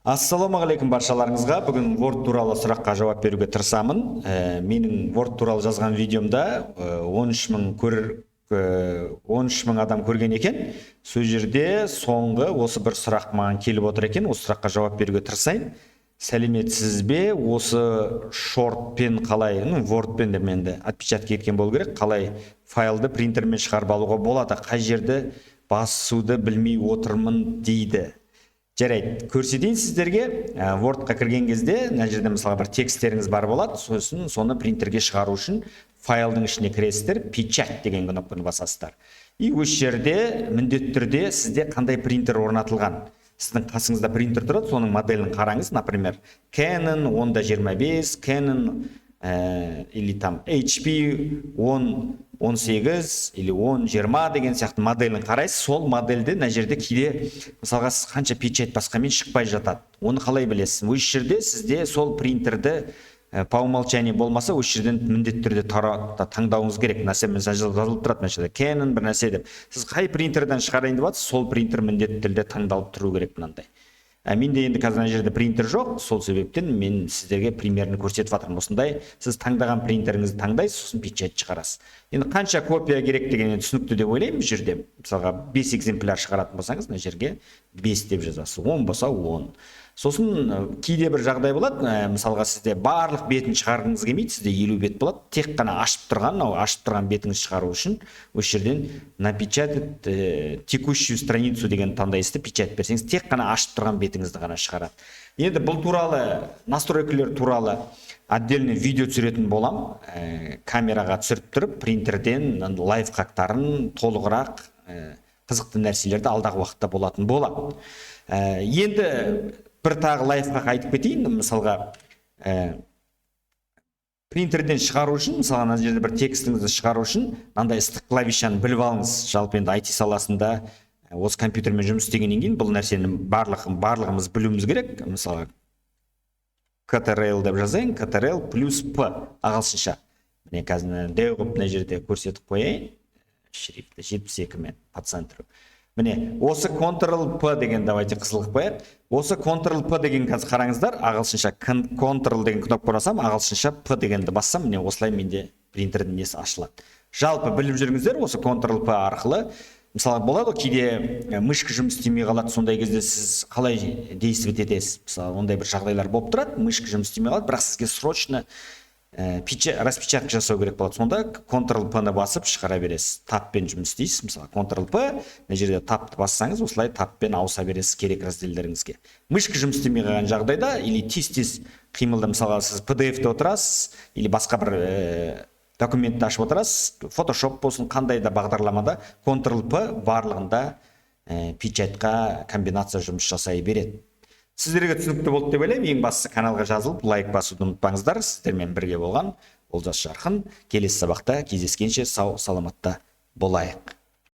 Ассалаумағалейкум баршаларыңызға! Бүгін Word туралы сұраққа жауап беруге тырысамын. Менің Word туралы жазған видеомда 13 мың көр, 13 мың адам көрген екен. Сол жерде соңғы осы бір сұрақ маған келіп отыр екен. Осы сұраққа жауап беруге тырысайын. Сәлеметсіз бе? Осы шортпен қалай, ну, Wordпен деп енді отпечатка кеткен болу керек, қалай файлды принтермен шығарып алуға болады, қай жерді басуды білмей отырмын дейді. Жарайды, көрсетейін сіздерге. Wordқа кірген кезде мына жерде, мысалға, бір тексттеріңіз бар болады. Сосын соны принтерге шығару үшін файлдың ішіне кіресіздер, «Печать» деген кнопканы басасыздар. И осы жерде міндетті түрде сізде қандай принтер орнатылған, сіздің қасыңызда принтер тұрады, соның моделін қараңыз. Например, Canon 10-25, Canon или там HP 10 18 или 10 20 деген сияқты моделін қарайсыз. Сол модельді мына жерде кейде, мысалға, сіз қанша печать басқанмен шықпай жатады. Оны қалай білесіз? Осы жерде сізде сол принтерді по умолчанию болмаса, осы жерден міндетті түрде таңдауыңыз керек. Нәрсе мысалы жазылып тұрады мына жерде, Canon бір нәрсе деп. Сіз қай принтерден шығарайын деп жатсыз, сол принтер міндетті түрде таңдалып тұру керек мынандай. Менде енді қазір мына жерде принтер жоқ, сол себептен мен сіздерге примерін көрсетіп жатырмын. Осындай сіз таңдаған принтеріңізді таңдайсыз, сосын печать шығарасыз. Енді қанша копия керек деген енді түсінікті деп ойлаймын. Бұл жерде, мысалға, 5 экземпляр шығаратын болсаңыз, мына жерге 5 деп жазасыз, 10 болса, 10. Сосын кейде бір жағдай болады, мысалға, сізде барлық бетін шығарғыңыз келмейді, сізде 50 бет болады, тек қана ашып тұрған, мынау ашып тұрған бетіңізді шығару үшін осы жерден «Напечатать текущую страницу» деген таңдайсыз да, печать берсеңіз, тек қана ашып тұрған бетіңізді ғана шығарады. Енді бұл туралы, настройкалер туралы отдельный видео түсіретін болам. Камераға түсіріп тұрып, принтерден лайфхактарын толығырақ, қызықты нәрселерді алдағы уақытта болатын болады. Енді бір тағы лайфхак айтып кетейін. Мысалға, принтерден шығару үшін, мысалға, мына жерде бір текстіңізді шығару үшін мынандай ыстық клавишаны біліп алыңыз. Жалпы енді IT саласында осы компьютермен жұмыс істегеннен кейін бұл нәрсені барлығымыз білуіміз керек. Мысалға, CTRL деп жазайын, CTRL плюс P ағылшынша. Міне, қазір мына дәу қылып мына жерде көрсетіп қояйын, шрифті 72 мен по центру. Міне, осы Ctrl P деген, давайте қызыл қылып қояйық. Осы Ctrl P деген, қазір қараңыздар, ағылшынша Ctrl деген кнопка бассам, ағылшынша P дегенді бассам, міне, осылай менде принтердің несі ашылады. Жалпы біліп жүріңіздер, осы Ctrl P арқылы, мысалы, болады ғой кейде мышка жұмыс істемей қалады. Сондай кезде сіз қалай действовать етесіз? Мысалы, ондай бір жағдайлар болып тұрады, мышка жұмыс істемей қалады, бірақ сізге срочно распечатка жасау керек болады. Сонда Ctrl P ны басып шығара бересіз, табпен жұмыс істейсіз. Мысалы, Ctrl P, мына жерде табты бассаңыз, осылай табпен ауыса бересіз керек разделдеріңізге. Мышка жұмыс істемей қалған жағдайда или тез тез қимылда, мысалға, сіз PDF-те отырасыз или басқа бір документті ашып отырасыз, Photoshop болсын, қандай да бағдарламада, Ctrl P барлығында печатьқа комбинация жұмыс жасай береді. Сіздерге түсінікті болды деп ойлаймын. Ең бастысы, каналға жазылып, лайк басуды ұмытпаңыздар. Сіздермен бірге болған Олжас Жарқын. Келесі сабақта кездескенше сау саламатта болайық.